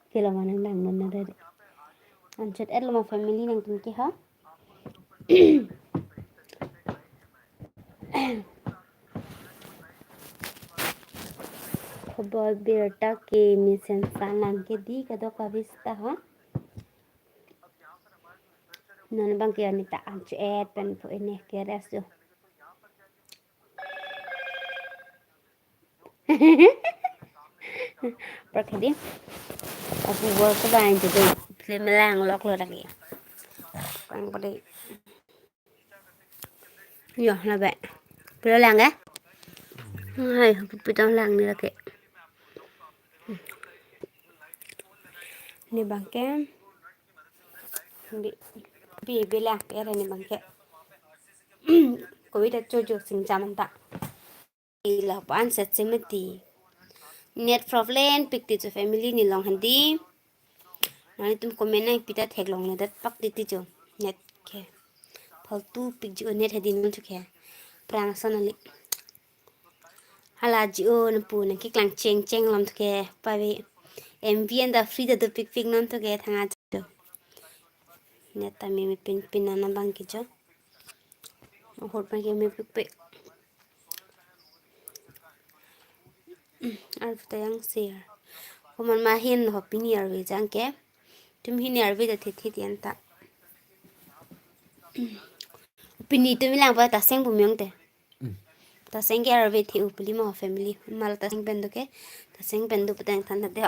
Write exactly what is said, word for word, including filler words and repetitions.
Kilo manang dang non na dade. Anchot et lo ma family nangtum ke ha. Khobor birta ke mesen sanang ke di kadokave seta ha. Non abang ke anita anchot et pen po ene ke rest jo. Prak hedi. Aku work ko bang jadi film lang lok lo lagi. Pang padi. Yo, labe. Pilo lang eh? Hai, aku pitang lang ni lagi. Ne abang ke. Bi, bi, bi lang, pera ne abang ke. Covid achojo sing jaman ta. Ila pan set semeti. Net problem pik ti cho family ni long handi. Nanglitum comment nangpi ta theklongle det pak ti ti cho. Net ke. Faltu pik jo net hedi non cho ke. Prang son ali. Hala jo na pu nangkeklang cheng cheng lom cho ke. Pave. M V and the free ta do pik pik non cho ke thang ajo. Net ta meme pin pin nana abang ke cho. Ahut abang ke me pik pik. Arve ta yang share. Komat ma hin ho pini arve jang ke. Tum hini arve ta thit thit yan ta. Pini tum lang pa ta seng pu miyong te. Ta seng ke arve thi u pili ma ho family. Mal ta seng pen do ke. Ta seng pen do patang than te.